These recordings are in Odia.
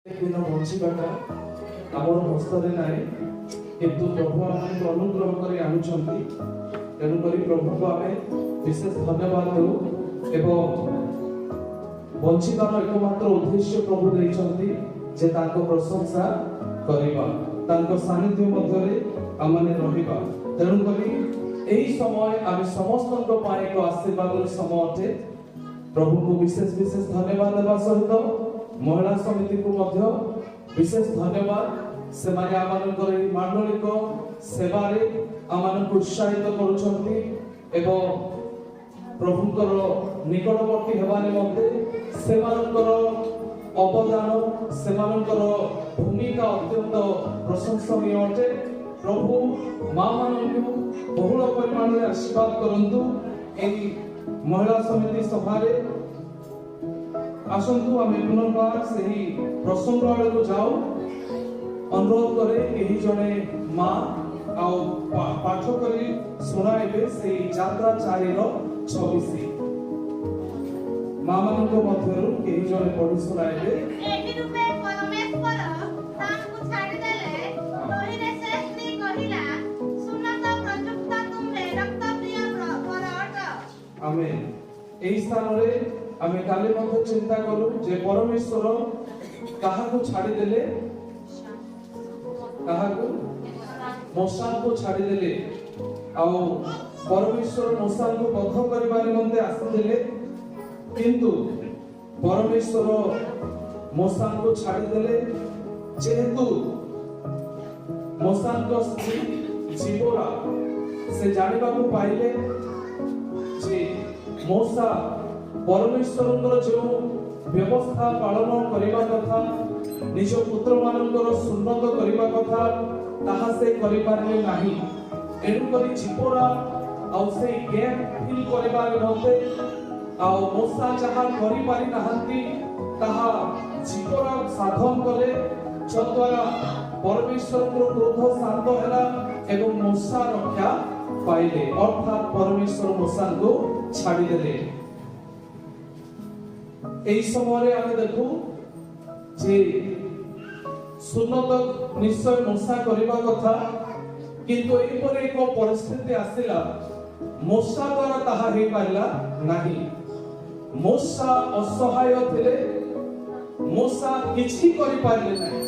ଦିନ ବଞ୍ଚିବାଟା ଆମର ହସ୍ତରେ ନାହିଁ, କିନ୍ତୁ ପ୍ରଭୁ ଆମକୁ ଅନୁଗ୍ରହ କରି ଆଣୁଛନ୍ତି। ତେଣୁକରି ପ୍ରଭୁଙ୍କୁ ଆମେ ବିଶେଷ ଧନ୍ୟବାଦ ଦେଉ ଏବଂ ବଞ୍ଚିବାର ଏକମାତ୍ର ଉଦ୍ଦେଶ୍ୟ ପ୍ରଭୁ ଦେଇଛନ୍ତି ଯେ ତାଙ୍କ ପ୍ରଶଂସା କରିବା, ତାଙ୍କ ସାନ୍ନିଧ୍ୟ ମଧ୍ୟରେ ଆମମାନେ ରହିବା। ତେଣୁକରି ଏହି ସମୟ ଆମେ ସମସ୍ତଙ୍କ ପାଇଁ ଏକ ଆଶୀର୍ବାଦର ସମୟ ଅଟେ। ପ୍ରଭୁଙ୍କୁ ବିଶେଷ ବିଶେଷ ଧନ୍ୟବାଦ ଦେବା ସହିତ ମହିଳା ସମିତିକୁ ମଧ୍ୟ ବିଶେଷ ଧନ୍ୟବାଦ। ସେମାନେ ଆମମାନଙ୍କର ଏହି ମାଣ୍ଡଳିକ ସେବାରେ ଆମମାନଙ୍କୁ ଉତ୍ସାହିତ କରୁଛନ୍ତି ଏବଂ ପ୍ରଭୁଙ୍କର ନିକଟବର୍ତ୍ତୀ ହେବା ନିମନ୍ତେ ସେମାନଙ୍କର ଅବଦାନ, ସେମାନଙ୍କର ଭୂମିକା ଅତ୍ୟନ୍ତ ପ୍ରଶଂସନୀୟ ଅଟେ। ପ୍ରଭୁ ମା ମାନଙ୍କୁ ବହୁଳ ପରିମାଣରେ ଆଶୀର୍ବାଦ କରନ୍ତୁ। ଏହି ମହିଳା ସମିତି ସଭାରେ ଆସନ୍ତୁ, ଆମେ ପୁନର୍ବାର ସେହି ପ୍ରସଙ୍ଗ ଆଡ଼କୁ ଯାଉ। ଅନୁରୋଧ କରେ, କେହି ଜଣେ ମା ଆଉ ପାଠ କରି ଶୁଣାଇବେ ସେଇ ଯାତ୍ରା 4ର 26। ମା ମାନଙ୍କ ମଧ୍ୟରୁ କେହି ଜଣେ ପଢି ଶୁଣାଇବେ। ଏହି ରୂପେ ପରମେଶ୍ୱର ତାଙ୍କୁ ଛାଡ଼ିଦେଲେ। ତହିଁରେ ସେ ସ୍ତ୍ରୀ କହିଲା, ସୁନ୍ନତ ପ୍ରଯୁକ୍ତ ତୁମ୍ଭେ ରକ୍ତପ୍ରିୟ ବର ଅଟ। ଆମେ ଏହି ସ୍ଥାନରେ ଆମେ କାଲି ମଧ୍ୟ ଚିନ୍ତା କଲୁ ଯେ ପରମେଶ୍ୱର କାହାକୁ ଛାଡ଼ିଦେଲେ? କାହାକୁ? ମୋଶାଙ୍କୁ ଛାଡ଼ିଦେଲେ। ଆଉ ପରମେଶ୍ୱର ମୋଶାଙ୍କୁ ବଧ କରିବା ନିମନ୍ତେ ଆସିଥିଲେ, କିନ୍ତୁ ପରମେଶ୍ୱର ମୋଶାଙ୍କୁ ଛାଡ଼ିଦେଲେ, ଯେହେତୁ ମୋଶାଙ୍କ ସ୍ତ୍ରୀ ଜିପୋରା ସେ ଜାଣିବାକୁ ପାଇଲେ ଯେ ମୋଶା ପରମେଶ୍ୱରଙ୍କର ଯେଉଁ ବ୍ୟବସ୍ଥା ପାଳନ କରିବା କଥା, ନିଜ ପୁତ୍ରମାନଙ୍କର ସୁନ୍ନତ କରିବା କଥା, ତାହା ସେ କରିପାରିଲେ ନାହିଁ। ଏଣୁକରି ଜିପୋରା ଆଉ ସେଇ ଗ୍ୟାପ୍ ଫିଲ୍ କରିବା ନିମନ୍ତେ ଆଉ ମୋଶା ଯାହା କରିପାରି ନାହାନ୍ତି, ତାହା ଜିପୋରା ସାଧନ କଲେ, ଯଦ୍ୱାରା ପରମେଶ୍ୱରଙ୍କର କ୍ରୋଧ ଶାନ୍ତ ହେଲା ଏବଂ ମୋଶା ରକ୍ଷା ପାଇଲେ। ଅର୍ଥାତ୍ ପରମେଶ୍ୱର ମୋଶାଙ୍କୁ ଛାଡ଼ିଦେଲେ। ଏହି ସମୟରେ ଆମେ ଦେଖୁ ଯେ ସୁନ୍ନତ ନିଶ୍ଚୟ ମୋଶା କରିବା କଥା, କିନ୍ତୁ ଏହିପରି ଏକ ପରିସ୍ଥିତି ଆସିଲା, ମୋଶା ଦ୍ୱାରା ତାହା ହେଇପାରିଲା ନାହିଁ। ମୋଶା ଅସହାୟ ଥିଲେ, ମୋଶା କିଛି କରିପାରିଲେ ନାହିଁ।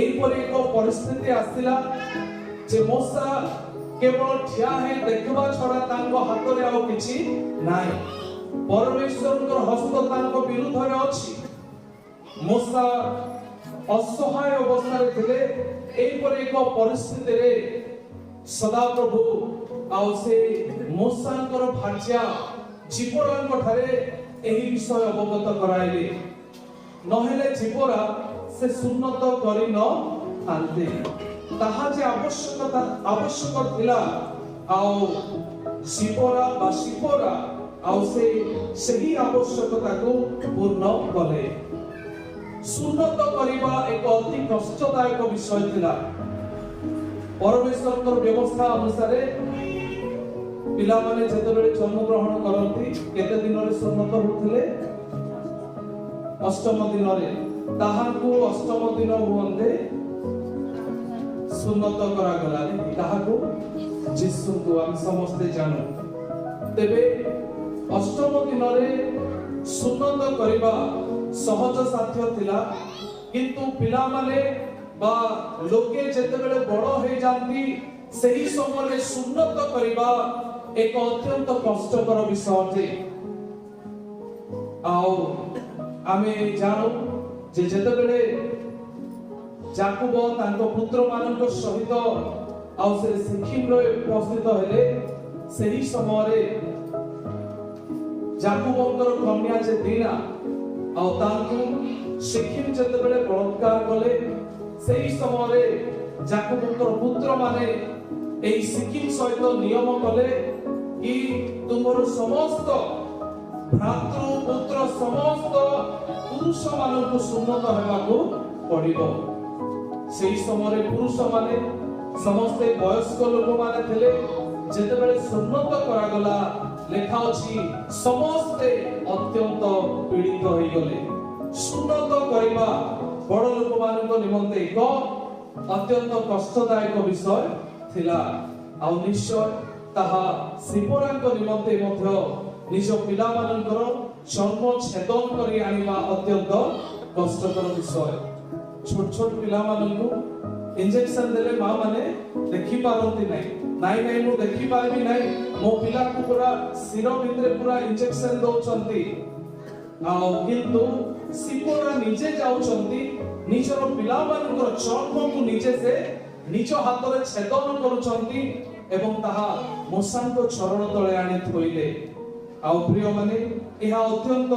ଏହିପରି ଏକ ପରିସ୍ଥିତି ଆସିଲା ଯେ ମୋଶା କେବଳ ଠିଆ ହେଇ ଦେଖିବା ଛଡା ତାଙ୍କ ହାତରେ ଆଉ କିଛି ନାହିଁ। ପରମେଶ୍ୱରଙ୍କର ହସ୍ତ ତାଙ୍କ ବିରୁଦ୍ଧରେ ଅଛି। ମୋଶା ଅସହାୟ ଅବସ୍ଥାରେ ଥିଲେ। ଏହିପରି ଏକ ପରିସ୍ଥିତିରେ ସଦାପ୍ରଭୁ ଆଉ ସେ ମୋଶାଙ୍କର ଭାର୍ଯ୍ୟା ଜିପୋରାଙ୍କ ଠାରେ ଏହି ବିଷୟ ଅବଗତ କରାଇଲେ। ନହେଲେ ଜିପୋରା ସେ ସୁନ୍ନତ କରି ନଥାନ୍ତେ। ତାହା ଯେ ଆବଶ୍ୟକ ଥିଲା, ଆଉ ଜିପୋରା ବା ସିପୋରା ଆଉ ସେ ସେହି ଆବଶ୍ୟକତାକୁ ପୂର୍ଣ୍ଣ କଲେ। ସୁନ୍ନତ କରିବା ଏକ ଅତି କଷ୍ଟଦାୟକ ବିଷୟ ଥିଲା। ପରମେଶ୍ୱରଙ୍କର ବ୍ୟବସ୍ଥା ଅନୁସାରେ ପିଲାମାନେ ଯେତେବେଳେ ଜନ୍ମଗ୍ରହଣ କରନ୍ତି, କେତେ ଦିନରେ ସୁନ୍ନତ ହେଉଥିଲେ? ଅଷ୍ଟମ ଦିନରେ। ତାହାଙ୍କୁ ଅଷ୍ଟମ ଦିନ ହୁଅନ୍ତେ ସୁନ୍ନତ କରାଗଲା। କାହାକୁ? ଯୀଶୁଙ୍କୁ। ଆମେ ସମସ୍ତେ ଜାଣୁ। ତେବେ ଅଷ୍ଟମ ଦିନରେ ସୁନ୍ନତ କରିବା ସହଜ ସାଧ୍ୟ ଥିଲା, କିନ୍ତୁ ପିଲାମାନେ ବା ଲୋକେ ଯେତେବେଳେ ବଡ ହେଇଯାନ୍ତି, ସେହି ସମୟରେ ସୁନ୍ନତ କରିବା ଏକ ଅତ୍ୟନ୍ତ କଷ୍ଟକର ବିଷୟ ଅଟେ। ଆଉ ଆମେ ଜାଣୁ ଯେ ଯେତେବେଳେ ଜାକୁବ ତାଙ୍କ ପୁତ୍ରମାନଙ୍କ ସହିତ ଆଉ ସେ ସିଖିମରେ ଉପସ୍ଥିତ ହେଲେ, ସେହି ସମୟରେ ଜାକୁବଙ୍କର କନ୍ୟା ଯେ ଦିନା, ଆଉ ତାଙ୍କୁ ସିଖିମ ଯେତେବେଳେ ବଳାତ୍କାର କଲେ, ସେହି ସମୟରେ ଜାକୁବଙ୍କର ପୁତ୍ରମାନେ ଏହି ସିଖିମ ସହିତ ନିୟମ କଲେ କି ତୁମର ସମସ୍ତ ଭ୍ରାତୃ ପୁତ୍ର, ସମସ୍ତ ପୁରୁଷ ମାନଙ୍କୁ ସୁନ୍ନତ ହେବାକୁ ପଡିବ। ସେହି ସମୟରେ ପୁରୁଷମାନେ ସମସ୍ତେ ବୟସ୍କ ଲୋକମାନେ ଥିଲେ। ଯେତେବେଳେ ସୁନ୍ନତ କରାଗଲା, ଲେଖା ଅଛି, ସମସ୍ତେ ଅତ୍ୟନ୍ତ ପୀଡ଼ିତ ହେଇଗଲେ। ସୁନ୍ନତ କରିବା ବଡ ସେମାନଙ୍କ ନିମନ୍ତେ ଏକ ଅତ୍ୟନ୍ତ କଷ୍ଟଦାୟକ ବିଷୟ ଥିଲା। ଆଉ ନିଶ୍ଚୟ ତାହା ସିପୋରାଙ୍କ ନିମନ୍ତେ ମଧ୍ୟ ନିଜ ପିଲାମାନଙ୍କର ଚର୍ମ ଛେଦନ କରି ଆଣିବା ଅତ୍ୟନ୍ତ କଷ୍ଟକର ବିଷୟ। ଛୋଟ ଛୋଟ ପିଲାମାନଙ୍କୁ ଇଞ୍ଜେକ୍ସନ ଦେଲେ ମା ମାନେ ଦେଖିପାରନ୍ତି ନାହିଁ। ନାଇଁ ନାଇଁ, ମୁଁ ଦେଖିପାରିବି ନାହିଁ, ମୋ ପିଲାକୁ ପୁରା ଶିର ଭିତରେ ପୁରା ଇଞ୍ଜେକ୍ସନ ଦଉଛନ୍ତି। ଆଉ କିନ୍ତୁ ସିପୋରା ନିଜେ ଯାଉଛନ୍ତି, ନିଜର ପିଲାମାନଙ୍କର ଚର୍ମକୁ ନିଜେ ସେ ନିଜ ହାତରେ ଛେଦନ କରୁଛନ୍ତି ଏବଂ ତାହା ମୋଶାଙ୍କ ଚରଣ ତଳେ ଆଣି ଥୋଇଲେ। ଆଉ ପ୍ରିୟମାନେ, ଏହା ଅତ୍ୟନ୍ତ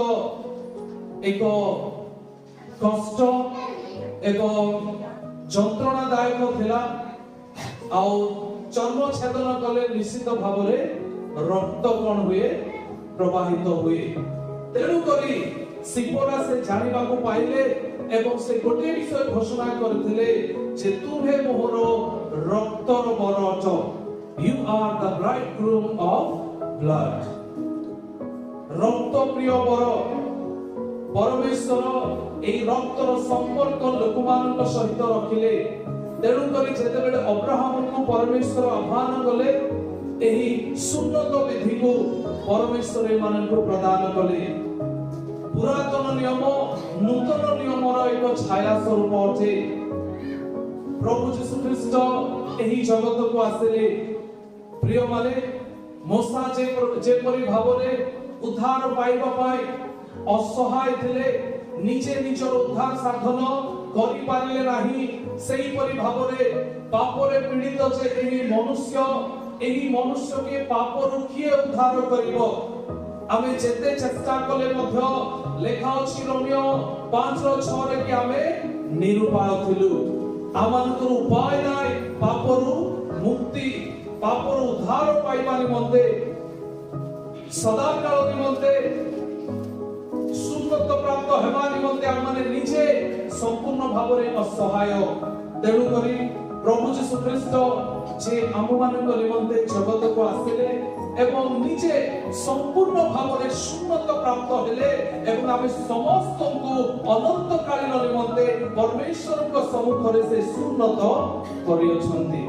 ଏକ କଷ୍ଟ ଏବଂ ଯନ୍ତ୍ରଣାଦାୟକ ଥିଲା। ଆଉ ଚର୍ମ ଛେଦନ କଲେ ନିଶ୍ଚିତ ଭାବରେ ରକ୍ତ କଣ ହୁଏ? ପ୍ରବାହିତ ହୁଏ। ତେଣୁକରି ସିପୋରା ସେ ଜାଣିବାକୁ ପାଇଲେ ଏବଂ ସେ ଗୋଟିଏ ବିଷୟ ଘୋଷଣା କରିଥିଲେ ଯେ ତୁମେ ମୋହର ରକ୍ତର ବର ଅଟ। You are the bridegroom of blood. ରକ୍ତ ପ୍ରିୟ ବର। ପରମେଶ୍ୱର ଏଇ ରକ୍ତର ସମ୍ପର୍କ ଲୋକମାନଙ୍କ ସହିତ ରଖିଲେ। ତେଣୁକରି ଯେତେବେଳେ ଅବ୍ରାହମଙ୍କୁ ପରମେଶ୍ୱର ଆହ୍ୱାନ କଲେ, ଏହି ସୁନ୍ନତ ବିଧିକୁ ପରମେଶ୍ୱର ଏମାନଙ୍କୁ ପ୍ରଦାନ କଲେ। ପୁରାତନ ନିୟମ ନୂତନ ନିୟମର ଏକ ଛାୟା ସ୍ୱରୂପ ଅଟେ। ପ୍ରଭୁ ଯୀଶୁ ଖ୍ରୀଷ୍ଟ ଏହି ଜଗତକୁ ଆସିଲେ। ପ୍ରିୟମାନେ, ମୋଶା ଯେପରି ଭାବରେ ଉଦ୍ଧାର ପାଇବା ପାଇଁ ଅସହାୟ ଥିଲେ, ନିଜେ ନିଜର ଉଦ୍ଧାର ସାଧନ କରିପାରିଲେ ନାହିଁ, ସେହିପରି ଭାବରେ ପାପରେ ପୀଡ଼ିତ ଯେ ଏହି ମନୁଷ୍ୟ, ଏହି ମନୁଷ୍ୟকে ପାପରୁ କିଏ ଉଦ୍ଧାର କରିବ? ଆମେ ଯେତେ ଚେଷ୍ଟା କଲେ ମଧ୍ୟ ଲେଖା ଅଛି ରୋମୀୟ 5:6ରେ କି ଆମେ ନିରୁପାୟ ଥିଲୁ। ଆମମାନଙ୍କର ଉପାୟ ନାହିଁ ପାପରୁ ମୁକ୍ତି, ପାପରୁ ଉଦ୍ଧାର ପାଇବା ନିମନ୍ତେ, ସଦାକାଳ ନିମନ୍ତେ ସୁନ୍ନତ ପ୍ରାପ୍ତ ହେବା ନିମନ୍ତେ ଆମମାନେ ନିଜେ ସମ୍ପୂର୍ଣ୍ଣ ଭାବରେ ଅସହାୟ। ତେଣୁକରି ପ୍ରଭୁ ଯୀଶୁ ଖ୍ରୀଷ୍ଟ ଯେ ଆମମାନଙ୍କ ନିମନ୍ତେ ଜଗତକୁ ଆସିଲେ ଏବଂ ନିଜେ ସମ୍ପୂର୍ଣ୍ଣ ଭାବରେ ସୁନ୍ନତ ପ୍ରାପ୍ତ ହେଲେ ଏବଂ ଆମେ ସମସ୍ତଙ୍କୁ ଅନନ୍ତକାଳୀନ ନିମନ୍ତେ ପରମେଶ୍ୱରଙ୍କ ସମ୍ମୁଖରେ ସେ ସୁନ୍ନତ କରିଅଛନ୍ତି।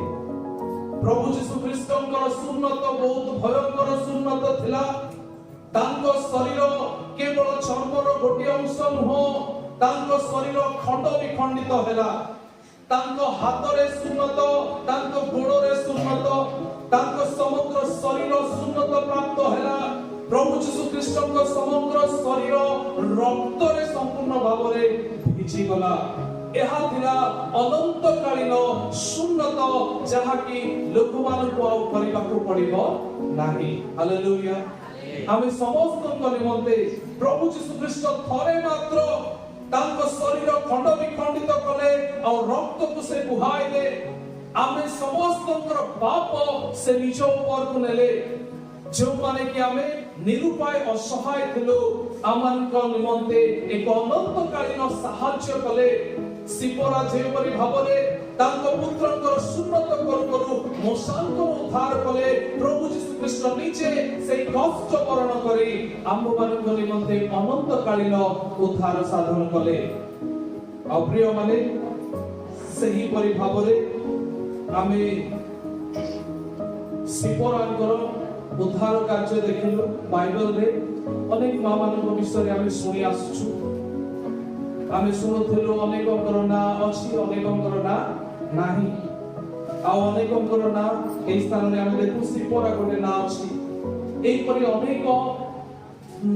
ପ୍ରଭୁ ଯୀଶୁ ଖ୍ରୀଷ୍ଟଙ୍କର ସୁନ୍ନତ ବହୁତ ଭୟଙ୍କର ସୁନ୍ନତ ଥିଲା। ତାଙ୍କ ଶରୀର କେବଳ ଚର୍ମର ଗୋଟିଏ ଅଂଶ ନୁହଁ, ତାଙ୍କ ଶରୀର ଖଣ୍ଡ ବିଖଣ୍ଡିତ ହେଲା। ତାଙ୍କ ହାତରେ ସୁନ୍ନତ, ତାଙ୍କ ଗୋଡ଼ରେ ସୁନ୍ନତ, ତାଙ୍କ ସମଗ୍ର ଶରୀର ସୁନ୍ନତ ପ୍ରାପ୍ତ ହେଲା। ପ୍ରଭୁ ଯୀଶୁ ଖ୍ରୀଷ୍ଟଙ୍କ ସମଗ୍ର ଶରୀର ରକ୍ତରେ ସମ୍ପୂର୍ଣ୍ଣ ଭାବରେ ଭିଜିଗଲା। ଏହା ଥିଲା ଅନନ୍ତକାଳୀନ ସୁନ୍ନତ, ଯାହାକି ଲୋକମାନଙ୍କୁ ଆଉ କରିବାକୁ ପଡ଼ିବ ନାହିଁ। ହାଲେଲୁୟା। ଆମେ ସମସ୍ତଙ୍କ ନିମନ୍ତେ ପ୍ରଭୁ ଯୀଶୁ ଖ୍ରୀଷ୍ଟ ଥରେ ମାତ୍ର ତାଙ୍କ ଶରୀର ଖଣ୍ଡ ବିଖଣ୍ଡିତ କଲେ ଆଉ ରକ୍ତକୁ ସେ ବୁହାଇଲେ। ଆମେ ସମସ୍ତଙ୍କର ପାପ ସେ ନିଜ ଉପରକୁ ନେଲେ। ଯେଉଁମାନେ କି ଆମେ ନିରୁପାୟ ଅସହାୟ ଥିଲୁ, ଆମମାନଙ୍କ ନିମନ୍ତେ ଏକ ଅନନ୍ତକାଳୀନ ସାହାଯ୍ୟ କଲେ। ସିପୋରା ଯେପରି ଭାବରେ ତାଙ୍କ ପୁତ୍ରଙ୍କର ସୁନ୍ନତ କରୁ କରୁ ମୋଶାଙ୍କର ଉଦ୍ଧାର କଲେ, ପ୍ରଭୁ ଯୀଶୁ ଖ୍ରୀଷ୍ଟ ନିଜେ ସେଇ କଷ୍ଟ ବରଣ କରି ଆମ୍ଭମାନଙ୍କ ନିମନ୍ତେ ଅନନ୍ତକାଳୀନ ଉଦ୍ଧାର ସାଧନ କଲେ। ଆଉ ପ୍ରିୟମାନେ, ସେହିପରି ଭାବରେ ଆମେ ସିପୋରାଙ୍କର ଉଦ୍ଧାର କାର୍ଯ୍ୟ ଦେଖିଲୁ। ବାଇବଲରେ ଅନେକ ମା ମାନଙ୍କ ବିଷୟରେ ଆମେ ଶୁଣି ଆସୁଛୁ। ଆମେ ଶୁଣୁଥିଲୁ ଅନେକଙ୍କର ନାଁ ଅଛି, ଅନେକଙ୍କର ନାଁ ନାହିଁ। ଆଉ ଅନେକଙ୍କର ନାଁ ଏଇ ସ୍ଥାନରେ ଆମେ ଦେଖୁ ସିପୋରା ଗୋଟେ ନାଁ ଅଛି। ଏହିପରି ଅନେକ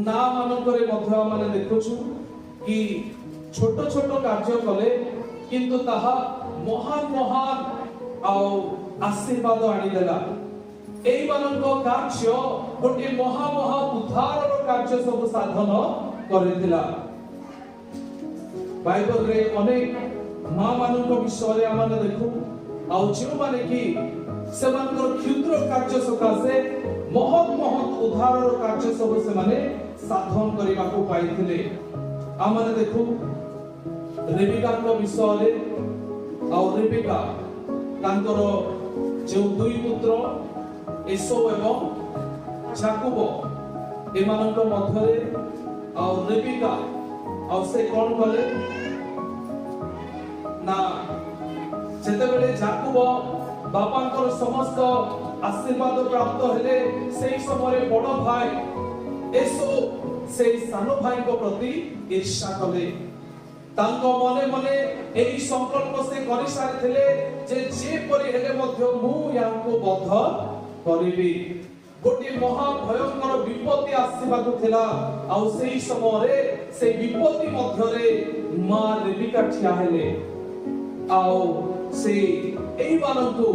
ନାଁ ମାନଙ୍କରେ ମଧ୍ୟ ଆମେ ଦେଖୁଛୁ କି ଛୋଟ ଛୋଟ କାର୍ଯ୍ୟ କଲେ, କିନ୍ତୁ ତାହା ମହାନ ମହାନ ଆଉ ଆଶୀର୍ବାଦ ଆଣିଦେଲା। ଏଇମାନଙ୍କ କାର୍ଯ୍ୟ ଗୋଟିଏ ମହା ମହା ଉଦ୍ଧାରର କାର୍ଯ୍ୟ ସବୁ ସାଧନ କରିଥିଲା। ବାଇବଲରେ ଅନେକ ମା ମାନଙ୍କ ବିଷୟରେ ଆମେ ଦେଖୁ, ଆଉ ଯେଉଁମାନେ କି ସେମାନଙ୍କର କ୍ଷୁଦ୍ର କାର୍ଯ୍ୟ ସକାଶେ ମହତ୍ ମହତ୍ ଉଦ୍ଧାରର କାର୍ଯ୍ୟ ସବୁ ସେମାନେ ସାଧନ କରିବାକୁ ପାଇଥିଲେ। ଆମେ ଦେଖୁ ରେବିକାଙ୍କ ବିଷୟରେ। ଆଉ ରେବିକା ତାଙ୍କର ଯେଉଁ ଦୁଇ ପୁତ୍ର ଏଷୌ ଏବଂ ଯାକୁବ, ଏମାନଙ୍କ ମଧ୍ୟରେ ଆଉ ରେବିକା ଆଉ ସେ କଣ କଲେ? ନା, ଯେତେବେଳେ ଜାକୁବ ବାପାଙ୍କର ସମସ୍ତ ଆଶୀର୍ବାଦ ପ୍ରାପ୍ତ ହେଲେ, ସେଇ ସମୟରେ ବଡ ଭାଇ ଏଷୌ ସେଇ ସାନ ଭାଇଙ୍କ ପ୍ରତି ଈର୍ଷା କଲେ। ତାଙ୍କ ମନେ ମନେ ଏହି ସଂକଳ୍ପ ସେ କରିସାରିଥିଲେ ଯେ ଯେପରି ହେଲେ ମଧ୍ୟ ମୁଁ ୟାଙ୍କୁ ବଧ କରିବି। ଗୋଟିଏ ମହା ଭୟଙ୍କର ବିପତ୍ତି ଆସିବାକୁ ଥିଲା, ଆଉ ସେଇ ସମୟରେ ସେଇ ବିପତ୍ତି ମଧ୍ୟରେ ମା ରେବିକା ଠିଆ ହେଲେ, ଆଉ ସେ ଏଇମାନଙ୍କୁ,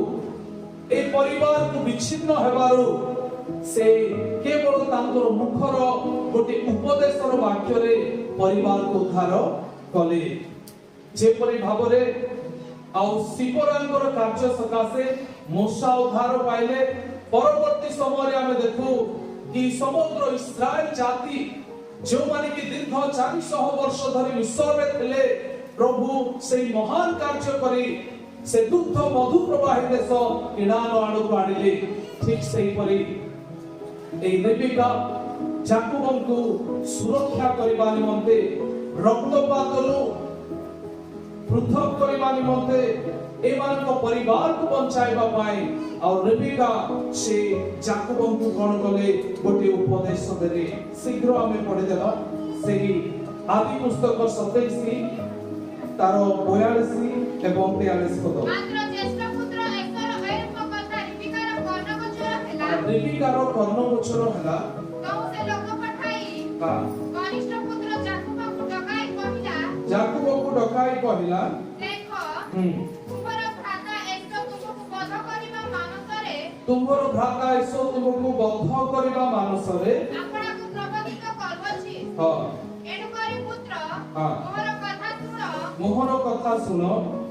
ଏଇ ପରିବାରକୁ ବିଚ୍ଛିନ୍ନ ହେବାରୁ ସେ କେବଳ ତାଙ୍କର ମୁଖର ଗୋଟିଏ ଉପଦେଶର ବାକ୍ୟରେ ପରିବାରକୁ ଉଦ୍ଧାର କଲେ। ଯେପରି ଭାବରେ ଆଉ ସିପରାଙ୍କର କାର୍ଯ୍ୟ ସକାଶେ ମୋଶା ଉଦ୍ଧାର ପାଇଲେ, ପରବର୍ତ୍ତୀ ସମୟରେ ଆମେ ଦେଖୁ କି ସମଗ୍ର ଇସ୍ରାଏଲ ଜାତି, ଯେଉଁମାନେ କି ଦୀର୍ଘ 400 ବର୍ଷ ଧରି ମିଶରରେ ଥିଲେ, ପ୍ରଭୁ ସେଇ ମହାନ କାର୍ଯ୍ୟ କରି ସେ ଦୁଗ୍ଧ ମଧୁ ପ୍ରବାହୀ ଦେଶ କିଣାନ ଆଡ଼କୁ ଆଣିଲେ। ଠିକ ସେହିପରି ଏଇ ରେବିକା ଜାକୁବଙ୍କୁ ସୁରକ୍ଷା କରିବା ନିମନ୍ତେ, ରକ୍ତପାତରୁ ପୃଥକ କରିବା ନିମନ୍ତେ, ଏମାନଙ୍କ ପରିବାରକୁ ବଞ୍ଚାଇବା ପାଇଁ ଆଉ ରେବିକା ସେ ଜାକୁବଙ୍କୁ କଣ କଲେ? ଗୋଟିଏ ଉପଦେଶ ଦେଲେ। ଶୀଘ୍ର ଆମେ ପଢିଦେବା ସେହି ଆଦି ପୁସ୍ତକ 27 ତାର 42 ଏବଂ 43 ପଦ। ମାତ୍ର ଜ୍ୟେଷ୍ଠ ପୁତ୍ର ଏଷୌର ଏରୂପ କଥା ରିବିକାର କର୍ଣ୍ଣଗୋଚର ହେଲା। ରେବିକାର କର୍ଣ୍ଣଗୋଚର ହେଲା। ତହୁଁ ସେ ଲୋକ ପଠାଇ କନିଷ୍ଠ ପୁତ୍ର ଯାକୁବକୁ ଡକାଇ କହିଲା, ଜାକୁବକୁ ଡକାଇ କହିଲା, ଦେଖ, ତୁମ୍ଭର ଭ୍ରାତା ଏଷୌ ତୁମ୍ଭକୁ ବଧ କରିବା ମାନସରେ ତୁମ୍ଭର ଭ୍ରାତା ଏଷୌ ତୁମକୁ ବଧ କରିବା ମାନସରେ ଆପଣାକୁ ପ୍ରବୋଧିତ କରୁଅଛି। ଏଣୁକରି ପୁତ୍ର, ମୋହର କଥା ଶୁଣ। ମୋହର କଥା ଶୁଣ।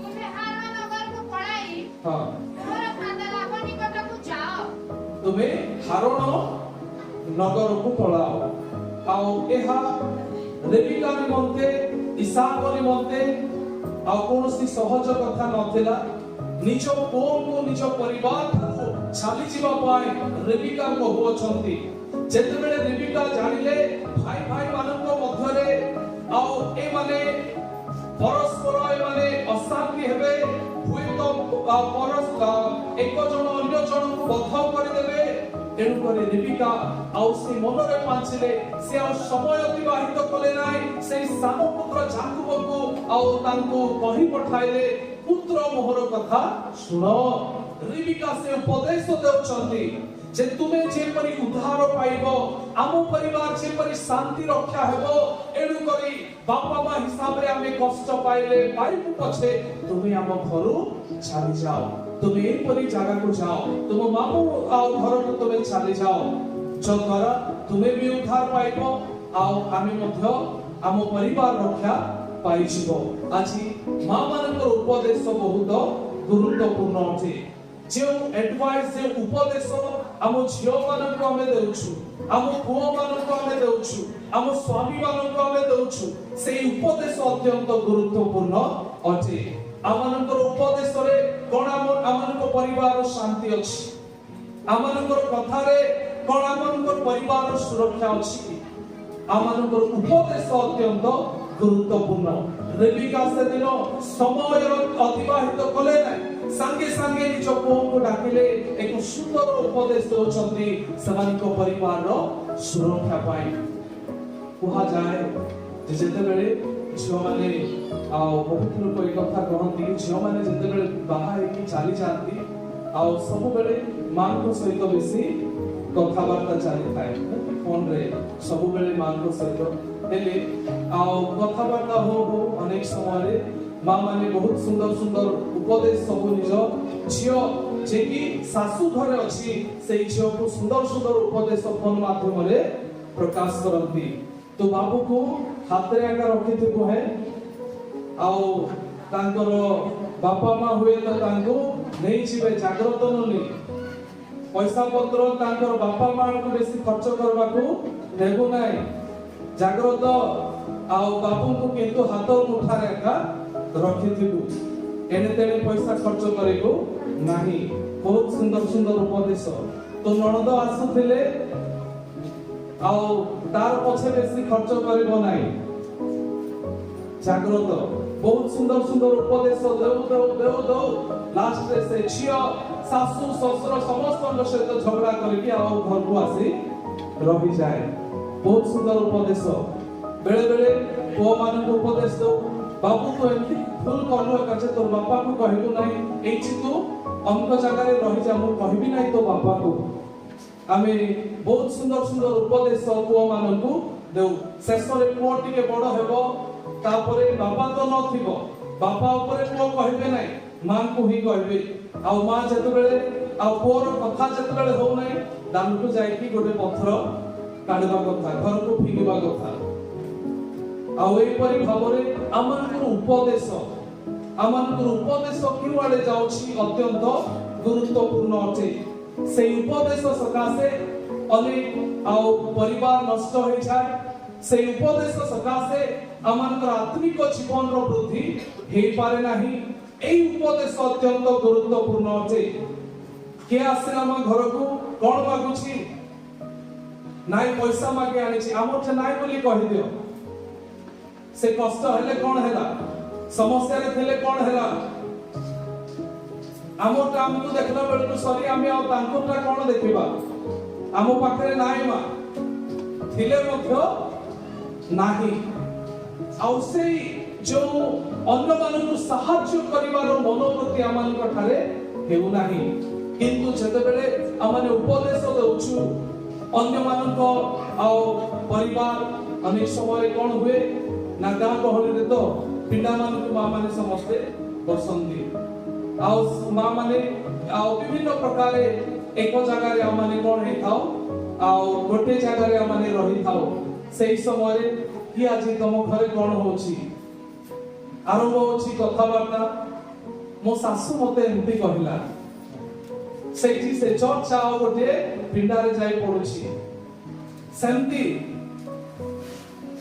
ତୁମ୍ଭେ ହାରଣ ନଗରକୁ ପଳାଇ ମୋହର ଭ୍ରାତା ଲାବନ ନିକଟକୁ ଯାଅ। ତୁମେ ହାରଣ ନଗରକୁ ପଳାଅ। ଆଉ ଏହା ରେବିକା ନିମନ୍ତେ, ଇସାକ ନିମନ୍ତେ ଆଉ କୌଣସି ସହଜ କଥା ନଥିଲା। ନିଜ ପୁଅଙ୍କୁ ନିଜ ପରିବାର ଠାରୁ ଚାଲିଯିବା ପାଇଁ ରେବିକା କହୁଅଛନ୍ତି। ଯେତେବେଳେ ରେବିକା ଜାଣିଲେ ଭାଇ ଭାଇ ମାନଙ୍କ ମଧ୍ୟରେ ଆଉ ଏମାନେ ପରସ୍ପର ଏମାନେ ଅଶାନ୍ତି ହେବେ, ହୁଏତ ଏକ ଜଣ ଅନ୍ୟ ଜଣଙ୍କୁ ବଧ କରିଦେବେ, ତେଣୁକରି ରେବିକା ଆଉ ସେ ମନରେ ପାଞ୍ଚିଲେ। ସେ ଆଉ ସମୟ ଅତିବାହିତ କଲେ ନାହିଁ। ସେଇ ସାନ ପୁତ୍ର ଜାକୁବକୁ ଆଉ ତାଙ୍କୁ କହି ପଠାଇଲେ, ପୁତ୍ର, ମୋହର କଥା ଶୁଣ। ରେବିକା ସେ ଉପଦେଶ ଦେଉଛନ୍ତି ଯେ ତୁମେ ଯେପରି ଉଦ୍ଧାର ପାଇବ, ଆମ ପରିବାର ଯେପରି ଶାନ୍ତି ରକ୍ଷା ହେବ, ଏଣୁକରି ବାପା ମା ହିସାବରେ ଆମେ କଷ୍ଟ ପାଇଲେ ପାଇବୁ ପଛେ, ତୁମେ ଆମ ଘରୁ ଚାଲିଯାଅ। ତୁମେ ଏପରି ଜାଗାକୁ ଯାଅ, ତୁମ ମାମୁଁ ଆଉ ଘରକୁ ତୁମେ ଚାଲିଯାଅ, ଯଦ୍ୱାରା ତୁମେ ବି ଉଦ୍ଧାର ପାଇବ ଆଉ ଆମେ ମଧ୍ୟ ଆମ ପରିବାର ରକ୍ଷା ପାଇଯିବ। ଆଜି ମା ମାନଙ୍କର ଉପଦେଶ ବହୁତ ଗୁରୁତ୍ୱପୂର୍ଣ୍ଣ ଅଟେ। ଯେଉଁ ଆଡଭାଇସ୍, ଯେଉଁ ଉପଦେଶ ଆମ ଝିଅ ମାନଙ୍କୁ ଆମେ ଦେଉଛୁ, ଆମ ପୁଅ ମାନଙ୍କୁ ଆମେ ଦେଉଛୁ, ଆମ ସ୍ୱାମୀ ମାନଙ୍କୁ ଆମେ ଦେଉଛୁ, ସେଇ ଉପଦେଶ ଅତ୍ୟନ୍ତ ଗୁରୁତ୍ୱପୂର୍ଣ୍ଣ ଅଟେ। ଆମମାନଙ୍କର ଉପଦେଶରେ କଣ ଆମମାନଙ୍କ ପରିବାରର ଶାନ୍ତି ଅଛି? ଆମମାନଙ୍କର କଥାରେ କଣ ଆମମାନଙ୍କର ପରିବାରର ସୁରକ୍ଷା ଅଛି କି? ଆମମାନଙ୍କର ଉପଦେଶ ଅତ୍ୟନ୍ତ ଗୁରୁତ୍ୱପୂର୍ଣ୍ଣ। ରେବିକା ସେଦିନ ସମୟର ଅତିବାହିତ କଲେ ନାହିଁ। ସାଙ୍ଗେ ସାଙ୍ଗେ ନିଜ ପୁଅଙ୍କୁ ଡାକିଲେ, ଏକ ସୁନ୍ଦର ଉପଦେଶ ଦେଉଛନ୍ତି ସେମାନଙ୍କ ପରିବାରର ସୁରକ୍ଷା ପାଇଁ। କୁହାଯାଏ ଯେ ଯେତେବେଳେ ଝିଅମାନେ, ଆଉ ବହୁତ ଲୋକ ଏ କଥା କହନ୍ତି, ଝିଅମାନେ ଯେତେବେଳେ ବାହା ହେଇକି ଚାଲିଯାଆନ୍ତି ଆଉ ସବୁବେଳେ ମାଙ୍କ ସହିତ ବେଶୀ କଥାବାର୍ତ୍ତା ଚାଲିଥାଏ ଫୋନରେ, ସବୁବେଳେ ମାଙ୍କ ସହିତ ହେଲେ ଆଉ କଥାବାର୍ତ୍ତା ହଉ ହଉ ଅନେକ ସମୟରେ ମା ମାନେ ବହୁତ ସୁନ୍ଦର ସୁନ୍ଦର ଉପଦେଶ ସବୁ ନିଜ ଝିଅ ଯେ କି ଶାଶୁ ଘରେ ଅଛି, ସେଇ ଝିଅକୁ ସୁନ୍ଦର ସୁନ୍ଦର ଉପଦେଶ ଫୋନ ମାଧ୍ୟମରେ ପ୍ରକାଶ କରନ୍ତି। ତୁ ବାବୁକୁ ହାତରେ ଏକା ରଖିଥିବୁ ହେ, ଆଉ ତାଙ୍କର ବାପା ମା ହୁଏତ ତାଙ୍କୁ ନେଇଯିବେ, ଜାଗ୍ରତ ନୁନି। ପଇସା ପତ୍ର ତାଙ୍କର ବାପା ମାଙ୍କୁ ବେଶୀ ଖର୍ଚ୍ଚ କରିବାକୁ ଦେବୁ ନାହିଁ, ଜାଗ୍ରତ। ଆଉ ବାବୁଙ୍କୁ କିନ୍ତୁ ହାତ ମୁଠାରେ ଏକା ରଖିଥିବୁ, ଏଣେ ତେଣେ ପଇସା ଖର୍ଚ୍ଚ କରିବୁ ନାହିଁ। ବହୁତ ସୁନ୍ଦର ସୁନ୍ଦର ଉପଦେଶ। ତୋ ନଣନ୍ଦ ଆସୁଥିଲେ ଆଉ ତାର ପଛେ ବେଶୀ ଖର୍ଚ୍ଚ କରିବ ନାହିଁ, ଜାଗ୍ରତ। ବହୁତ ସୁନ୍ଦର ସୁନ୍ଦର ଉପଦେଶ ଦେଉ ଦେଉ ଦେଉ ଦେଉ ଲାଷ୍ଟରେ ସେ ଝିଅ ଶାଶୁ ଶ୍ୱଶୁର ସମସ୍ତଙ୍କ ସହିତ ଝଗଡ଼ା କରିକି ଆଉ ଘରକୁ ଆସି ରହିଯାଏ। ବହୁତ ସୁନ୍ଦର ଉପଦେଶ। ବେଳେ ବେଳେ ପୁଅମାନଙ୍କୁ ଉପଦେଶ ଦଉ, ବାବୁ ତୁ ଏମିତି ଭୁଲ କଲୁ ଏକା ଯେ ତୋର ବାପାକୁ କହିବୁ ନାହିଁ, ଏଇଠି ତୁ ଅମକ ଜାଗାରେ ରହିଯା, ମୁଁ କହିବି ନାହିଁ ତୋ ବାପାକୁ। ଆମେ ବହୁତ ସୁନ୍ଦର ସୁନ୍ଦର ଉପଦେଶ ପୁଅମାନଙ୍କୁ ଦେଉ। ଶେଷରେ ପୁଅ ଟିକେ ବଡ ହେବ, ତାପରେ ବାପା ତ ନଥିବ, ବାପା ଉପରେ ପୁଅ କହିବେ ନାହିଁ, ମାଙ୍କୁ ହିଁ କହିବେ। ଆଉ ମା ଯେତେବେଳେ ଆଉ ପୁଅର କଥା ଯେତେବେଳେ ହଉନାହିଁ, ଦାଣ୍ଡକୁ ଯାଇକି ଗୋଟେ ପଥର କାଢିବା କଥା, ଘରକୁ ଫିଙ୍ଗିବା କଥା। ଆଉ ଏହିପରି ଭାବରେ ଆମମାନଙ୍କର ଉପଦେଶ, ଆମମାନଙ୍କର ଉପଦେଶ କେଉଁଆଡେ ଯାଉଛି ଅତ୍ୟନ୍ତ ଗୁରୁତ୍ୱପୂର୍ଣ୍ଣ ଅଟେ। ସେଇ ଉପଦେଶ ସକାଶେ ଅନେକ ଆଉ ପରିବାର ନଷ୍ଟ ହେଇଯାଏ। ସେଇ ଉପଦେଶ ସକାଶେ ଆମମାନଙ୍କର ଆତ୍ମିକ ଜୀବନର ବୃଦ୍ଧି ହେଇପାରେ ନାହିଁ। ଏଇ ଉପଦେଶ ଅତ୍ୟନ୍ତ ଗୁରୁତ୍ୱପୂର୍ଣ୍ଣ ଅଟେ। କିଏ ଆସିଲା ଆମ ଘରକୁ, କଣ ମାଗୁଛି? ନାଇଁ ପଇସା ମାଗି ଆଣିଛି, ଆମର ନାଇଁ ବୋଲି କହିଦିଅ। ସେ କଷ୍ଟ ହେଲେ କଣ ହେଲା, ସମସ୍ୟାରେ ଥିଲେ କଣ ହେଲା, ଆମରଟା ଆମକୁ ଦେଖିଲା ବେଳକୁ ସରି, ଆମେ ଆଉ ତାଙ୍କରଟା କଣ ଦେଖିବା? ଆମ ପାଖରେ ନାହିଁ ମା, ଥିଲେ ମଧ୍ୟ ନାହିଁ। ଆଉ ସେଇ ଯୋଉ ଅନ୍ୟମାନଙ୍କୁ ସାହାଯ୍ୟ କରିବାର ମନୋବୃତ୍ତି ଆମମାନଙ୍କ ଠାରେ ହେଉନାହିଁ। କିନ୍ତୁ ଯେତେବେଳେ ଆମମାନେ ଉପଦେଶ ଦଉଛୁ ଅନ୍ୟମାନଙ୍କ ଆଉ ପରିବାର, ଅନେକ ସମୟରେ କଣ ହୁଏ ନା ଗାଁ ଗହଳିରେ ତ ପିଲାମାନଙ୍କୁ ମା ମାନେ ସମସ୍ତେ ବସନ୍ତି, ଆଉ ମା ମାନେ ଆଉ ବିଭିନ୍ନ ପ୍ରକାରେ ଏକ ଜାଗାରେ ଆମମାନେ କଣ ହେଇଥାଉ, ଆଉ ଗୋଟେ ଜାଗାରେ ଆମମାନେ ରହିଥାଉ। ସେଇ ସମୟରେ କି ଆଜି ତମ ଘରେ କଣ ହଉଛି, ଆରମ୍ଭ ହଉଛି କଥାବାର୍ତ୍ତା। ମୋ ଶାଶୁ ମତେ ଏମିତି କହିଲା, ସେଇଠି ସେ ଚର୍ଚ୍ଚା ଆଉ ଗୋଟେ ପିଣ୍ଡାରେ ଯାଇ ପଡୁଛି। ସେମିତି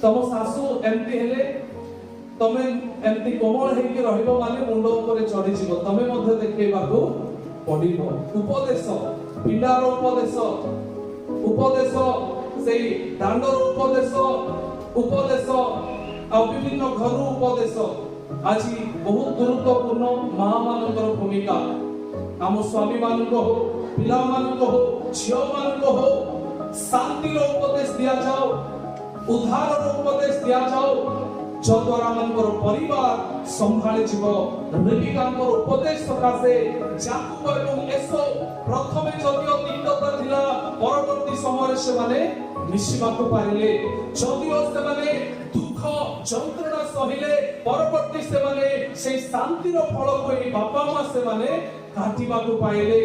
ତମ ଶାଶୁ ଏମିତି ହେଲେ ତମେ ଏମିତି କୋମଳ ହେଇକି ରହିବ ମାନେ ମୁଣ୍ଡ ଉପରେ ଚଢିଯିବ, ତମେ ମଧ୍ୟ ଦେଖେଇବାକୁ ପଡିବ। ଉପଦେଶ, ପିଣ୍ଡାର ଉପଦେଶ, ଉପଦେଶ ସେଇ ଦାଣ୍ଡର ଉପଦେଶ, ଉପଦେଶ ଆଉ ବିଭିନ୍ନ ଘରୁ ଉପଦେଶ ଆଜି ବହୁତ ଗୁରୁତ୍ୱପୂର୍ଣ୍ଣ। ମା ମାନଙ୍କର ଭୂମିକା ଆମ ସ୍ୱାମୀ ମାନଙ୍କ ହଉ, ପିଲାମାନଙ୍କ ହଉ, ଝିଅ ମାନଙ୍କ ହଉ, ଶାନ୍ତିର ଉପଦେଶ ଦିଆଯାଉ, ଉଦ୍ଧାରର ଉପଦେଶ ଦିଆଯାଉ, ଯଦ୍ୱାରା ମାନଙ୍କର ପରିବାର ସମ୍ଭାଳିଯିବ। ରେବିକାଙ୍କର ଉପଦେଶ ସକାଶେ ଯାକୁବ ଏବଂ ଏଷୌ ପ୍ରଥମେ ଯଦିଓ ତିକ୍ତତା ଥିଲା, ପରବର୍ତ୍ତୀ ସମୟରେ ସେମାନେ ମିଶିବାକୁ ପାରିଲେ। ଯଦିଓ ସେମାନେ ଦୁଃଖ ଯନ୍ତ୍ରଣା ସହିଲେ, ପରବର୍ତ୍ତୀ ସେମାନେ ସେଇ ଶାନ୍ତିର ଫଳକୁ ଏଇ ବାପା ମା ସେମାନେ କାଟିବାକୁ ପାଇଲେ।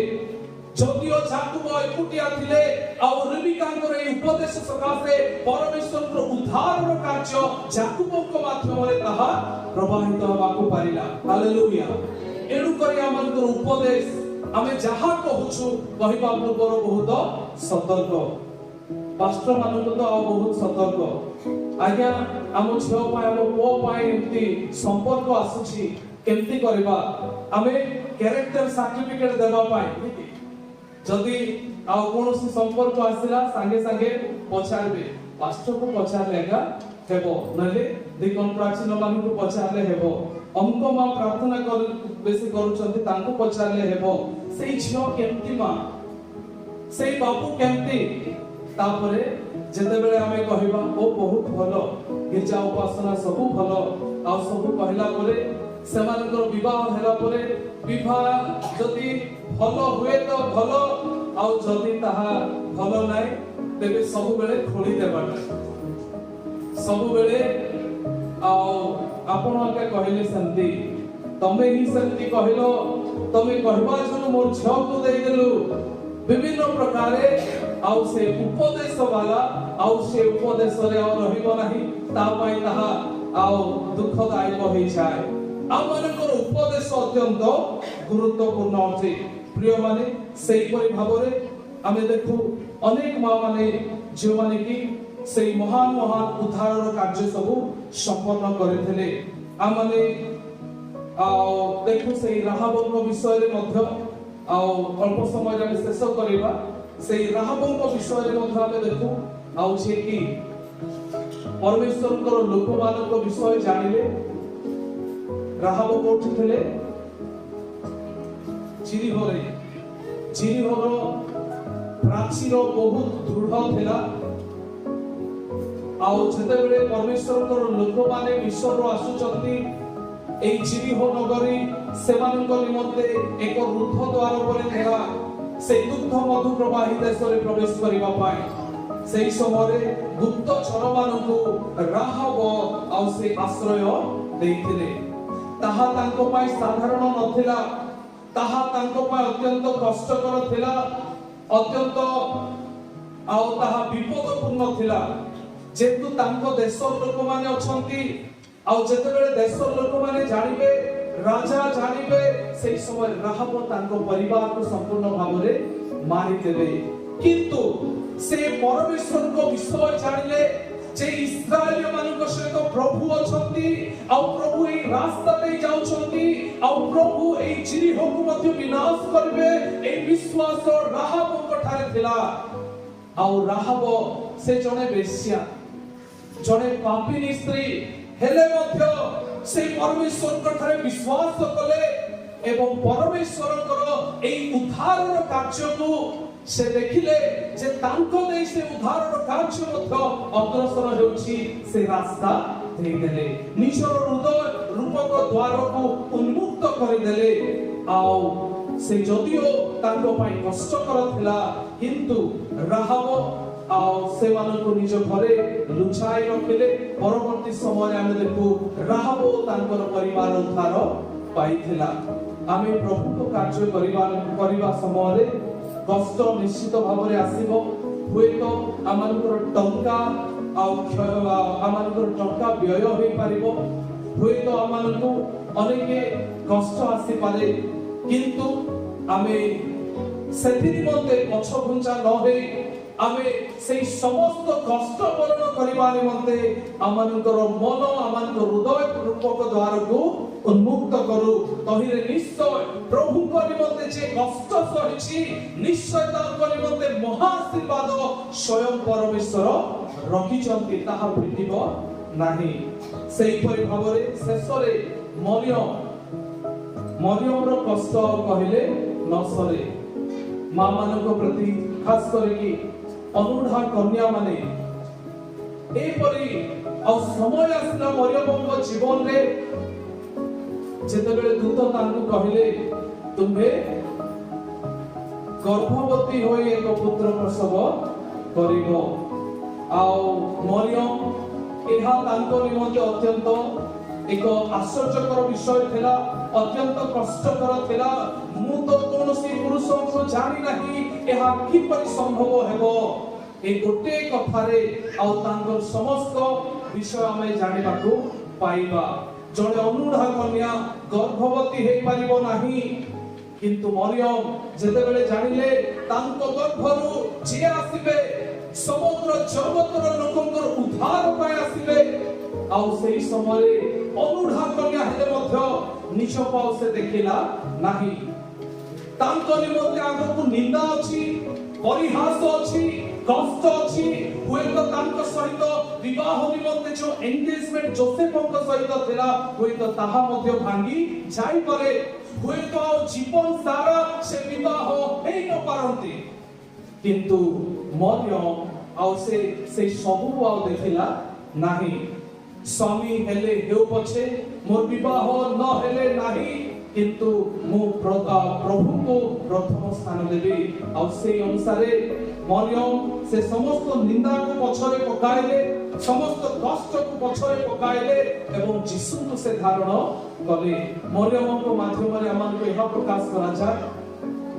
ଯଦିଓ ଯାକୁବ ଏକୁଟିଆ ଥିଲେ, ଆଉ ରେବିକାଙ୍କର ଏଇ ଉପଦେଶ ସକାଶେ ପରମେଶ୍ୱରଙ୍କର ଉଦ୍ଧାରର କାର୍ଯ୍ୟ ଯାକୁବଙ୍କ ମାଧ୍ୟମରେ ତାହା ପ୍ରବାହିତ ହେବାକୁ ପାରିଲା। ହାଲେଲୁୟା। ଏଣୁକରି ଆମମାନଙ୍କର ଉପଦେଶ, ଆମେ ଯାହା କହୁଛୁ କହିବା ପୂର୍ବରୁ ବହୁତ ସତର୍କ। ପାଷ୍ଟର ମାନଙ୍କୁ ତ ଆଉ ବହୁତ ସତର୍କ। ଆଜ୍ଞା ଆମ ଝିଅ ପାଇଁ, ଆମ ପୁଅ ପାଇଁ ଏମିତି ସମ୍ପର୍କ ଆସୁଛି, କେମିତି କରିବା? ଆମେ କ୍ୟାରେକ୍ଟର ସାର୍ଟିଫିକେଟ ଦେବା ପାଇଁ ଯଦି ଆଉ କୌଣସି ସମ୍ପର୍କ ଆସିଲା, ସାଙ୍ଗେ ସାଙ୍ଗେ ପଚାରିବେ, ପାଷ୍ଟରକୁ ପଚାରିଲେ ଏକା ହେବ, ନହେଲେ ଦିଗନ ପ୍ରାଚୀନ ମାନଙ୍କୁ ପଚାରିଲେ ହେବ, ଅମକ ମା ପ୍ରାର୍ଥନା ବେଶୀ କରୁଛନ୍ତି ତାଙ୍କୁ ପଚାରିଲେ ହେବ, ସେଇ ଝିଅ କେମିତି ମା, ସେଇ ବାବୁ କେମିତି। ତାପରେ ଯେତେବେଳେ ଆମେ କହିବା ଓ ବହୁତ ଭଲ, ଗିର୍ଜା ଉପାସନା ସବୁ ଭଲ, ଆଉ ସବୁ କହିଲା ପରେ ସେମାନଙ୍କର ବିବାହ ହେଲା ପରେ ବିବାହ ଯଦି ଭଲ ହୁଏ ତ ଭଲ, ଆଉ ଯଦି ତାହା ଭଲ ନାହିଁ ତେବେ ସବୁବେଳେ ଖୋଳି ଦେବାଟା ସବୁବେଳେ। ଆଉ ଆପଣ ଆଜ୍ଞା କହିଲେ ସେମିତି, ତମେ ହିଁ ସେମିତି କହିଲ, ତମେ କହିବା ଯୋଗୁଁ ମୋର ଝିଅକୁ ଦେଇଦେଲୁ, ବିଭିନ୍ନ ପ୍ରକାରେ। ଆଉ ସେ ଉପଦେଶ ବାଲା ଆଉ ସେ ଉପଦେଶରେ ଆଉ ରହିବ ନାହିଁ, ତା ପାଇଁ ତାହା ଆଉ ଦୁଃଖଦାୟକ ହେଇଯାଏ। ଆମମାନଙ୍କର ଉପଦେଶ ଅତ୍ୟନ୍ତ ଗୁରୁତ୍ୱପୂର୍ଣ୍ଣ ଅଟେ। ପ୍ରିୟମାନେ, ସେହିପରି ଭାବରେ ଆମେ ଦେଖୁ ଅନେକ ମା ମାନେ ଯେଉଁମାନେ କି ସେଇ ମହାନ ମହାନ ଉଦ୍ଧାରର କାର୍ଯ୍ୟ ସବୁ ସମ୍ପନ୍ନ କରିଥିଲେ। ଆମମାନେ ଆଉ ଦେଖୁ ସେଇ ରାହାବଙ୍କ ବିଷୟରେ ମଧ୍ୟ, ଆଉ ଅଳ୍ପ ସମୟରେ ଆମେ ଶେଷ କରିବା। ସେଇ ରାହାବଙ୍କ ବିଷୟରେ ମଧ୍ୟ ଆମେ ଦେଖୁ, ଆଉ ଯିଏକି ପରମେଶ୍ୱରଙ୍କର ଲୋକମାନଙ୍କ ବିଷୟ ଜାଣିଲେ, ରାହାବ କୋଉଠି ଥିଲେ? ଜିରିହୋରେ। ଜିରିହୋର ପ୍ରାଚୀର ବହୁତ ଦୃଢ ଥିଲା। ଆଉ ଯେତେବେଳେ ପରମେଶ୍ୱରଙ୍କର ଲୋକମାନେ ମିଶରରୁ ଆସୁଛନ୍ତି, ଏଇ ଜିରିହୋ ନଗରୀ ସେମାନଙ୍କ ନିମନ୍ତେ ଏକ ରୁଦ୍ଧ ଦ୍ୱାର ପରି ଥିଲା ସେଇ ଦୁଗ୍ଧ ମଧୁ ପ୍ରବାହୀ ଦେଶରେ ପ୍ରବେଶ କରିବା ପାଇଁ। ସେଇ ସମୟରେ ଗୁପ୍ତଚରମାନଙ୍କୁ ରାହବ ଆଉ ସେ ଆଶ୍ରୟ ଦେଇଥିଲେ। ତାହା ତାଙ୍କ ପାଇଁ ସାଧାରଣ ନଥିଲା, ତାହା ତାଙ୍କ ପାଇଁ ଅତ୍ୟନ୍ତ କଷ୍ଟକର ଥିଲା, ଅତ୍ୟନ୍ତ ଆଉ ତାହା ବିପଦପୂର୍ଣ୍ଣ ଥିଲା। ଯେହେତୁ ତାଙ୍କ ଦେଶର ଲୋକମାନେ ଅଛନ୍ତି, ଆଉ ଯେତେବେଳେ ଦେଶର ଲୋକମାନେ ଜାଣିବେ, ରାଜା ଜାଣିବେ, ସେଇ ସମୟରେ ରାହାବ ତାଙ୍କ ପରିବାରକୁ ସମ୍ପୂର୍ଣ୍ଣ ଭାବରେ ମାରିଦେବେ। କିନ୍ତୁ ସେ ପରମେଶ୍ୱରଙ୍କ ବିଷୟ ଜାଣିଲେ ଯେ ଇସ୍ରାଏଲୀୟ ମାନଙ୍କ ସହିତ ପ୍ରଭୁ ଅଛନ୍ତି, ଆଉ ପ୍ରଭୁ ଏଇ ରାସ୍ତା ଦେଇ ଯାଉଛନ୍ତି, ଆଉ ପ୍ରଭୁ ଏଇ ଜିରିହୋକୁ ମଧ୍ୟ ବିନାଶ କରିବେ। ଏଇ ବିଶ୍ୱାସ ରାହାବଙ୍କ ଠାରେ ଥିଲା। ଆଉ ରାହାବ ସେ ଜଣେ ବେଶ୍ୟା, ଜଣେ ପାପିନୀ ସ୍ତ୍ରୀ ହେଲେ ମଧ୍ୟ ସେ ପରମେଶ୍ୱରଙ୍କ ଠାରେ ବିଶ୍ୱାସ କଲେ ଏବଂ ପରମେଶ୍ୱରଙ୍କର ଏଇ ଉଦ୍ଧାରର କାର୍ଯ୍ୟକୁ ସେ ଦେଖିଲେ ଯେ ତାଙ୍କ ଦେଇ ସେ ଉଦ୍ଧାରର କାର୍ଯ୍ୟ ମଧ୍ୟ ଅଗ୍ରସର ହେଉଛି। ସେ ରାସ୍ତା ଦେଇଦେଲେ, ନିଜର ହୃଦୟ ରୂପକ ଦ୍ୱାରକୁ ଉନ୍ମୁକ୍ତ କରିଦେଲେ। ଆଉ ସେ ଯଦିଓ ତାଙ୍କ ପାଇଁ କଷ୍ଟକର ଥିଲା, କିନ୍ତୁ ରାହାବ ଆଉ ସେମାନଙ୍କୁ ନିଜ ଘରେ ଲୁଚାଇ ରଖିଲେ। ପରବର୍ତ୍ତୀ ସମୟରେ ଆମେ ଦେଖୁ ରାହାବ ଓ ତାଙ୍କର ପରିବାର ଉଦ୍ଧାର ପାଇଥିଲା। ଆମେ ପ୍ରଭୁଙ୍କ କାର୍ଯ୍ୟ କରିବା ସମୟରେ କଷ୍ଟ ନିଶ୍ଚିତ ଭାବରେ ଆସିବ। ହୁଏତ ଆମମାନଙ୍କର ଟଙ୍କା ଆଉ କ୍ଷୟ, ଆମମାନଙ୍କର ଟଙ୍କା ବ୍ୟୟ ହୋଇପାରିବ, ହୁଏତ ଆମମାନଙ୍କୁ ଅନେକ କଷ୍ଟ ଆସିପାରେ, କିନ୍ତୁ ଆମେ ସେଥି ନିମନ୍ତେ ପଛଘୁଞ୍ଚା ନ ହେଇ ଆମେ ସେଇ ସମସ୍ତ କଷ୍ଟ ବରଣ କରିବା ନିମନ୍ତେ ଆମମାନଙ୍କର ମନ, ଆମମାନଙ୍କ ହୃଦୟ ରୂପକ ଦ୍ୱାରକୁ ଉନ୍ମୁକ୍ତ କରୁ। ତହିଁରେ ନିଶ୍ଚୟ ପ୍ରଭୁଙ୍କ ନିମନ୍ତେ ଯେ କଷ୍ଟ ସହିଛି, ନିଶ୍ଚୟ ତାଙ୍କ ନିମନ୍ତେ ମହାଆଶୀର୍ବାଦ ସ୍ୱୟଂ ପରମେଶ୍ୱର ରଖିଛନ୍ତି, ତାହା ଫିଟିବ ନାହିଁ। ସେହିପରି ଭାବରେ ଶେଷରେ ମରିୟମ, ମରିୟମର କଷ୍ଟ କହିଲେ ନ ସରେ। ମା ମାନଙ୍କ ପ୍ରତି, ଖାସ କରିକି ଅନୁଢା କନ୍ୟା ମାନେ, ଏପରି ଆଉ ସମୟ ଆସିଲା ମରିୟମଙ୍କ ଜୀବନରେ ଯେତେବେଳେ ଦୂତ ତାଙ୍କୁ କହିଲେ, ତୁମ୍ଭେ ଗର୍ଭବତୀ ହୋଇ ଏକ ପୁତ୍ର ପ୍ରସବ କରିବ। ଆଉ ମରିୟମ, ଏହା ତାଙ୍କ ନିମନ୍ତେ ଅତ୍ୟନ୍ତ ଏକ ଆଶ୍ଚର୍ଯ୍ୟକର ବିଷୟ ଥିଲା, ଅତ୍ୟନ୍ତ କଷ୍ଟକର ଥିଲା। ମୁଁ ତ କୌଣସି ପୁରୁଷଙ୍କୁ ଜାଣି ନାହିଁ, ଏହା କିପରି ସମ୍ଭବ ହେବ? ଏ ଗୋଟିଏ କଥାରେ ଆଉ ତାଙ୍କର ସମସ୍ତ ବିଷୟ ଆମେ ଜାଣିବାକୁ ପାଇବା। ଜଣେ ଅନୁଢା କନ୍ୟା ଗର୍ଭବତୀ ହେଇପାରିବ ନାହିଁ, କିନ୍ତୁ ମରିୟମ ଯେତେବେଳେ ଜାଣିଲେ ତାଙ୍କ ଗର୍ଭରୁ ଯିଏ ଆସିବେ ସମଗ୍ର ଜଗତର ଲୋକଙ୍କର ଉଦ୍ଧାର ପାଇଁ ଆସିବେ, ଆଉ ସେଇ ସମୟରେ ଅନୁଢା କନ୍ୟା ହେଲେ ମଧ୍ୟ ନିଜକୁ ଆଉ ସେ ଦେଖିଲା ନାହିଁ। ତାଙ୍କ ନିମନ୍ତେ ଆଗକୁ ନିନ୍ଦା ଅଛି, ପରିହାସ ଅଛି, କଷ୍ଟ ଅଛି। ହୁଏତ ତାଙ୍କ ସହିତ ବିବାହ ନିମନ୍ତେ ଯୋଉ ଏନଗେଜମେଣ୍ଟ ଜୋସେଫଙ୍କ ସହିତ ଥିଲା, ହୁଏତ ତାହା ମଧ୍ୟ ଭାଙ୍ଗି ଯାଇପାରେ। ହୁଏତ ଆଉ ଜୀବନ ସାରା ସେ ବିବାହ ହେଇ ନ ପାରନ୍ତି। କିନ୍ତୁ ମରିୟମ ଆଉ ସେ ସେଇ ସବୁକୁ ଆଉ ଦେଖିଲା ନାହିଁ। ସ୍ୱାମୀ ହେଲେ ହେଉ ପଛେ, ମୋର ବିବାହ ନ ହେଲେ ନାହିଁ, କିନ୍ତୁ ମୁଁ ପ୍ରଭୁଙ୍କୁ ପ୍ରଥମ ସ୍ଥାନ ଦେବି। ଆଉ ସେଇ ଅନୁସାରେ ମରିୟମ ସେ ସମସ୍ତ ନିନ୍ଦାକୁ ପଛରେ ପକାଇଲେ, ସମସ୍ତ କଷ୍ଟକୁ ପଛରେ ପକାଇଲେ ଏବଂ ଯୀଶୁଙ୍କୁ ସେ ଧାରଣ କଲେ। ମରିୟମଙ୍କ ମାଧ୍ୟମରେ ଆମମାନଙ୍କୁ ଏହା ପ୍ରକାଶ କରାଯାଏ,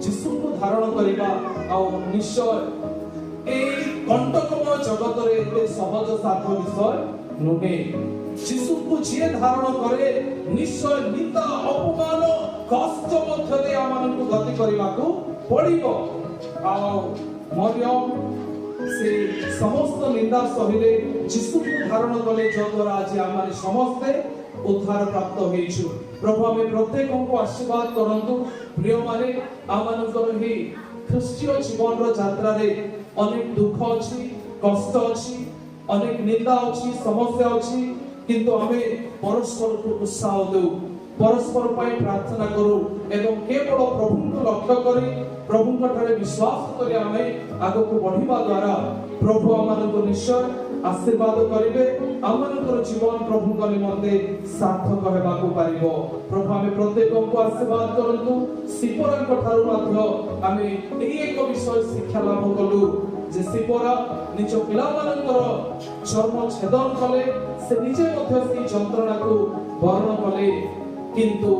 ଯୀଶୁଙ୍କୁ ଧାରଣ କରିବା ଆଉ ନିଶ୍ଚୟ ଏଇ କଣ୍ଟକମୟ ଜଗତରେ ଏତେ ସହଜ ସାଧ୍ୟ ବିଷୟ ନୁହେଁ। ଯୀଶୁଙ୍କୁ ଯିଏ ଧାରଣ କରେ, ନିଶ୍ଚୟ ନିନ୍ଦା, ଅପମାନ, କଷ୍ଟ ମଧ୍ୟରେ ଆମମାନଙ୍କୁ ଗତି କରିବାକୁ ପଡ଼ିବ। ଆଉ ମରିୟମ ସେ ସମସ୍ତ ନିନ୍ଦା ସହିଲେ, ଯୀଶୁଙ୍କୁ ଧାରଣ କଲେ, ଯଦ୍ୱାରା ଆଜି ଆମମାନେ ସମସ୍ତେ ଉଦ୍ଧାର ପ୍ରାପ୍ତ ହେଇଛୁ। ପ୍ରଭୁ ଆମେ ପ୍ରତ୍ୟେକଙ୍କୁ ଆଶୀର୍ବାଦ କରନ୍ତୁ। ପ୍ରିୟମାନେ, ଆମମାନଙ୍କର ଏହି ଖ୍ରୀଷ୍ଟୀୟ ଜୀବନର ଯାତ୍ରାରେ ଅନେକ ଦୁଃଖ ଅଛି, କଷ୍ଟ ଅଛି, ଅନେକ ନିନ୍ଦା ଅଛି, ସମସ୍ୟା ଅଛି, କିନ୍ତୁ ଆମେ ପରସ୍ପରକୁ ଉତ୍ସାହ ଦେଉ। ପରସ୍ପର ପାଇଁ ପ୍ରାର୍ଥନା କରୁ ଏବଂ କେବଳ ପ୍ରଭୁଙ୍କୁ ଲକ୍ଷ୍ୟ କରି, ପ୍ରଭୁଙ୍କ ଠାରେ ବିଶ୍ୱାସ କରି ଆମେ ଆଗକୁ ବଢିବା ଦ୍ୱାରା ପ୍ରଭୁ ଆମମାନଙ୍କୁ ନିଶ୍ଚୟ ଆଶୀର୍ବାଦ କରିବେ। ଆମମାନଙ୍କର ଜୀବନ ପ୍ରଭୁଙ୍କ ନିମନ୍ତେ ସାର୍ଥକ ହେବାକୁ ପାରିବ। ପ୍ରଭୁ ଆମେ ପ୍ରତ୍ୟେକଙ୍କୁ ଆଶୀର୍ବାଦ କରନ୍ତୁ। ସିପରାଙ୍କ ଠାରୁ ମଧ୍ୟ ଆମେ ଏଇ ଏକ ବିଷୟ ଶିକ୍ଷା ଲାଭ କଲୁ ଯେ ସିପରା ନିଜ ପିଲାମାନଙ୍କର ଚର୍ମ ଛେଦନ କଲେ, ସେ ନିଜେ ମଧ୍ୟ ସେଇ ଯନ୍ତ୍ରଣାକୁ ବରଣ କଲେ, କିନ୍ତୁ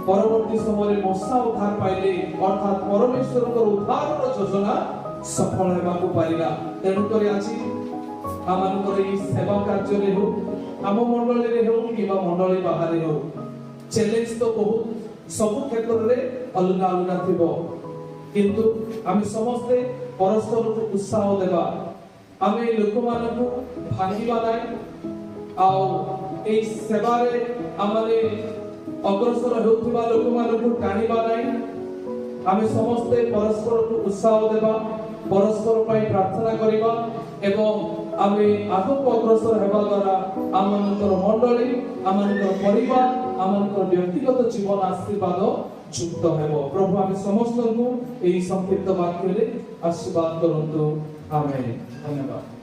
ପରବର୍ତ୍ତୀ ସମୟରେ ମୋଶା ଉଦ୍ଧାର ପାଇଲେ, ଅର୍ଥାତ୍ ପରମେଶ୍ୱରଙ୍କର ଉଦ୍ଧାରର ଯୋଜନା ସଫଳ ହେବାକୁ ପାରିଲା। ତେଣୁକରି ଆଜି ଆମମାନଙ୍କର ଏଇ ସେବା କାର୍ଯ୍ୟରେ ହେଉ, ଆମ ମଣ୍ଡଳୀରେ ହେଉ କିମ୍ବା ମଣ୍ଡଳୀ ବାହାରେ ହେଉ, ଚ୍ୟାଲେଞ୍ଜ ତ ବହୁତ ସବୁ କ୍ଷେତ୍ରରେ ଅଲଗା ଅଲଗା ଥିବ, କିନ୍ତୁ ଆମେ ସମସ୍ତେ ପରସ୍ପରକୁ ଉତ୍ସାହ ଦେବା। ଆମେ ଲୋକମାନଙ୍କୁ ଭାଙ୍ଗିବା ନାହିଁ ଆଉ ଏଇ ସେବାରେ ଆମେ ଅଗ୍ରସର ହେଉଥିବା ଲୋକମାନଙ୍କୁ ଟାଣିବା ନାହିଁ। ଆମେ ସମସ୍ତେ ପରସ୍ପରକୁ ଉତ୍ସାହ ଦେବା, ପରସ୍ପର ପାଇଁ ପ୍ରାର୍ଥନା କରିବା ଏବଂ ଆମେ ଆଗକୁ ଅଗ୍ରସର ହେବା ଦ୍ୱାରା ଆମମାନଙ୍କର ମଣ୍ଡଳୀ, ଆମମାନଙ୍କର ପରିବାର, ଆମମାନଙ୍କର ବ୍ୟକ୍ତିଗତ ଜୀବନ ଆଶୀର୍ବାଦ ଯୁକ୍ତ ହେବ। ପ୍ରଭୁ ଆମେ ସମସ୍ତଙ୍କୁ ଏହି ସଂକ୍ଷିପ୍ତ ବାକ୍ୟରେ ଆଶୀର୍ବାଦ କରନ୍ତୁ। ଆମେନ୍। ଧନ୍ୟବାଦ।